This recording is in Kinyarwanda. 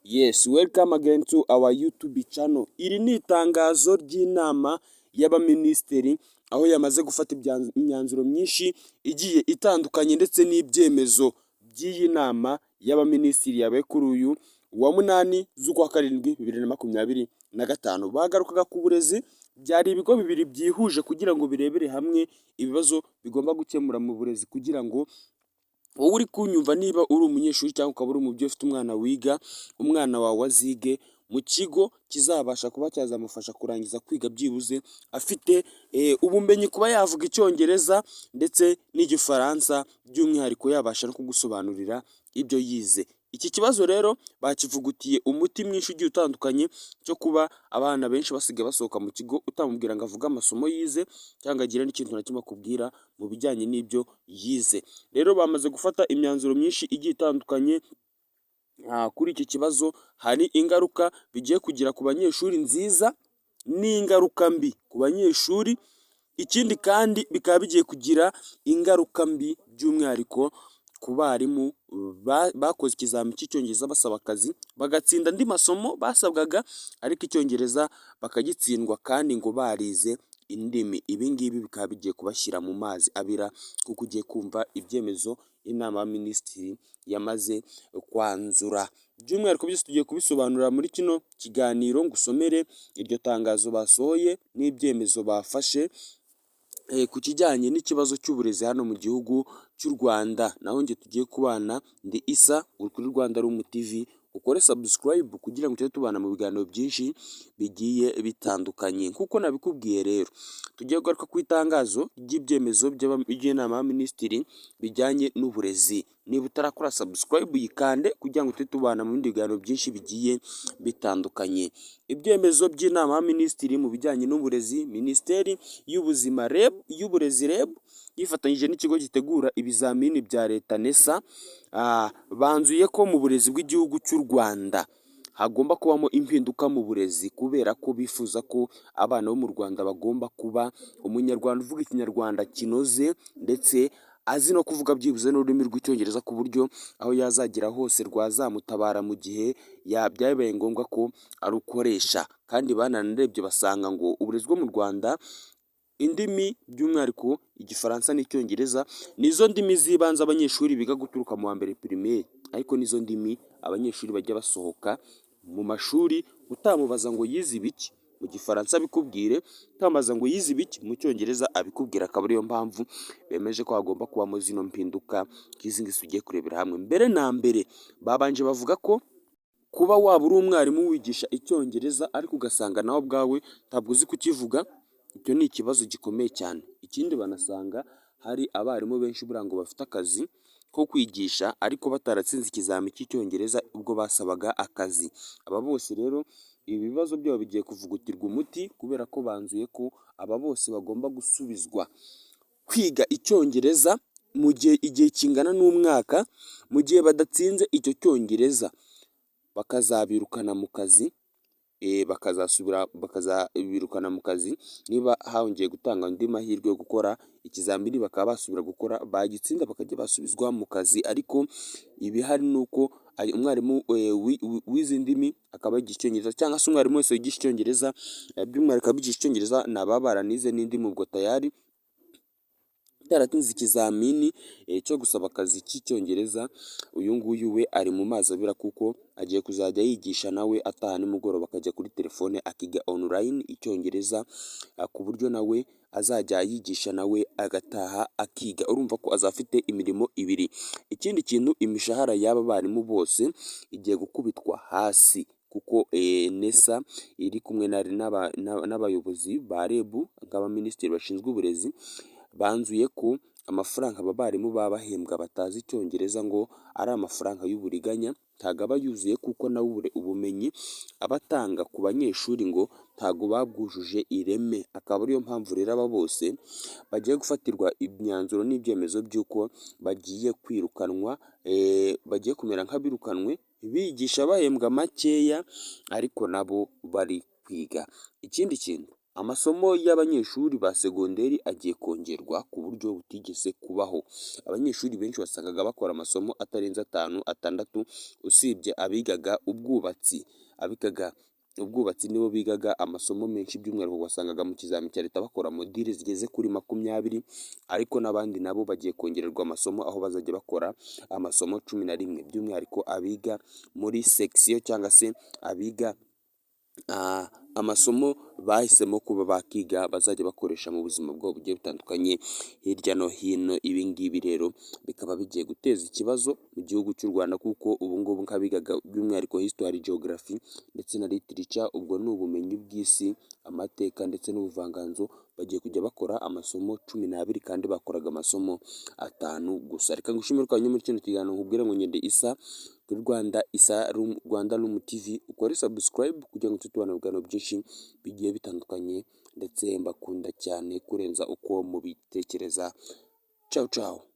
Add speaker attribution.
Speaker 1: Yes, welcome again to our YouTube channel. Iri ni itangazo ry'inama y'abaminisitiri, aho yamaze gufata imyanzuro myinshi igiye itandukanye ndetse n'ibyemezo by'iyi nama y'abaminisitiri yabaye kuri uyu wa 8 z'ukwa 7 2025. Bagarukaga ku burezi. Byari ibigo bibiri byihuje kugira ngo birebere hamwe ibibazo bigomba gukemura mu burezi, kugira ngo wowe uri kunyumva, niba uri umunyeshuri cyangwa ukaba uri umubyeyi ufite umwana wiga, umwana wawe azige mu kigo kizabasha kuba cyazamufasha kurangiza kwiga byibuze afite ubumenyi, kuba yavuga Icyongereza ndetse n'Igifaransa, by'umwihariko yabasha no kugusobanurira ibyo yize. Iki kibazo rero bakivugutiye umuti mwinshi ugiye utandukanye, cyo kuba abana benshi basigaye basohoka mu kigo utamubwira ngo avuge amasomo yize cyangwa agire n'ikintu na kimwe akubwira mu bijyanye n'ibyo yize. Rero bamaze gufata imyanzuro myinshi igiye itandukanye kuri iki kibazo. Hari ingaruka bigiye kugira ku banyeshuri nziza n'ingaruka mbi ku banyeshuri. Ikindi kandi, bikaba bigiye kugira ingaruka mbi by'umwihariko ku barimu bakoze ikizami cy'Icyongereza basaba akazi, bagatsinda andi masomo basabwaga ariko Icyongereza bakagitsindwa kandi ngo barize indimi. Ibi ngibi bikaba bigiye kubashyira mu mazi abira, kuko ugiye kumva ibyemezo inama y'abaminisitiri yamaze kwanzura. By'umwihariko byose tugiye kubisobanura muri kino kiganiro, ngo usomere iryo tangazo basohoye n'ibyemezo bafashe ku kijyanye n'ikibazo cy'uburezi hano mu gihugu cy'u Rwanda. Naho njye tugiye kubana ndi Isa, uri kuri Rwanda Room TV. Ukore subscribe kugira ngo tujye tubana mu biganiro byinshi bigiye bitandukanye. Nk'uko nabikubwiye rero, tugiye kugaruka ku itangazo ry'ibyemezo by'inama y'abaminisitiri bijyanye n'uburezi. Niba utarakora subscribe, yikande kugira ngo tujye tubana mu bindi biganiro byinshi bigiye bitandukanye. Ibyemezo by'inama y'abaminisitiri mu bijyanye n'uburezi. Minisiteri y'Ubuzima REB, y'Uburezi REB, yifatanyije n'ikigo gitegura ibizamini bya leta NESA, banzuye ko mu burezi bw'igihugu cy'u Rwanda hagomba kubamo impinduka mu burezi, kubera ko bifuza ko abana bo mu Rwanda bagomba kuba umunyarwanda uvuga Ikinyarwanda kinoze, ndetse azi no kuvuga byibuze n'ururimi rw'Icyongereza, ku buryo aho yazagera hose rwazamutabara mu gihe byabaye ngombwa ko arukoresha. Kandi bananarebye basanga ngo uburezi bwo mu Rwanda, indimi by'umwihariko Igifaransa n'Icyongereza, nizo ndimi z'ibanze abanyeshuri biga guturuka mu wa mbere primaire, ariko nizo ndimi abanyeshuri bajya basohoka mu mashuri utamubaza ngo yize ibiki mu Gifaransa abikubwire, utamubaza ngo yize ibiki mu Cyongereza abikubwira. Akaba ariyo mpamvu bemeje ko hagomba kubamo zino mpinduka nk'izi ngizi tugiye kurebera hamwe. Mbere na mbere, babanje bavuga ko kuba waba uri umwarimu wigisha Icyongereza ariko ugasanga nawe ubwawe ntabwo uzi kukivuga, icyo ni ikibazo gikomeye cyane. Ikindi, banasanga hari abarimu benshi buriya ngo bafite akazi ko kwigisha ariko bataratsinze ikizami cy'Icyongereza ubwo basabaga akazi. Aba bose rero ibi bibazo byabo bigiye kuvugutirwa umuti, kubera ko banzuye ko aba bose bagomba gusubizwa kwiga Icyongereza mu gihe igihe kingana n'umwaka. Mu gihe badatsinze icyo Cyongereza, bakazabirukana mu kazi, bakazasubira bakazabirukana mu kazi. Niba hongeye gutanga andi mahirwe yo gukora ikizamini, bakaba basubira gukora, bagitsinda bakajya basubizwa mu kazi. Ariko ibihari ni uko umwarimu w'izi ndimi akaba yigisha Icyongereza, cyangwa se umwarimu wese wigisha Icyongereza, by'umwihariko abigisha Icyongereza ni ababa baranize n'indimi, ubwo tayari utaratsinze ikizamini cyo gusaba akazi cy'Icyongereza, uyu nguyu we ari mu mazi abira, kuko agiye kuzajya yigisha nawe ataha nimugoroba akajya kuri telefone akiga online Icyongereza, ku buryo nawe azajya yigisha nawe agataha akiga. Urumva ko azaba afite imirimo ibiri. Ikindi kintu, imishahara y'aba barimu bose igiye gukubitwa hasi, kuko NESA iri kumwe n'abayobozi ba REB nk'abaminisitiri bashinzwe uburezi, banzuye ko amafaranga aba barimu baba bahembwa batazi Icyongereza ngo ari amafaranga y'uburiganya, ntabwo aba yuzuye, kuko nawe ubumenyi aba atanga ku banyeshuri ngo ntabwo babwujuje ireme. Akaba ariyo mpamvu rero aba bose bagiye gufatirwa imyanzuro n'ibyemezo by'uko bagiye kwirukanwa, bagiye kumera nk'abirukanwe, bigisha bahembwa makeya ariko nabo bari kwiga. Ikindi kintu Amasomo y'abanyeshuri ba segonderi agiye kongerwa ku buryo butigeze kubaho. Abanyeshuri benshi wasangaga bakora amasomo atarenze atanu, atandatu, usibye abigaga ubwubatsi. Abigaga ubwubatsi nibo bigaga amasomo menshi, by'umwihariko wasangaga mu kizami cya leta bakora module zigeze kuri 20, ariko n'abandi nabo bagiye kongererwa amasomo, aho bazajya bakora amasomo 11, by'umwihariko abiga muri section cyangwa se abiga amasomo bahisemo kuba bakiga bazajya bakoresha mu buzima bwabo bugiye butandukanye hirya no hino. Ibi ngibi rero bikaba bigiye guteza ikibazo mu gihugu cy'u Rwanda, kuko ubu ngubu nk'abigaga by'umwihariko history, geography ndetse na literature, ubwo ni ubumenyi bw'isi, amateka ndetse n'ubuvanganzo, bagiye kujya bakora amasomo 12 kandi bakoraga amasomo 5 gusa. Reka ngushimire ko muri kino kiganiro, nkubwire ngo ngende isa kuri Rwanda Isa Rwanda Room TV, ukore subscribe kugira ngo tujye tubana ibiganiro byinshi bigiye bitandukanye, ndetse mbakunda cyane kurenza uko mubitekereza. Ciao ciao.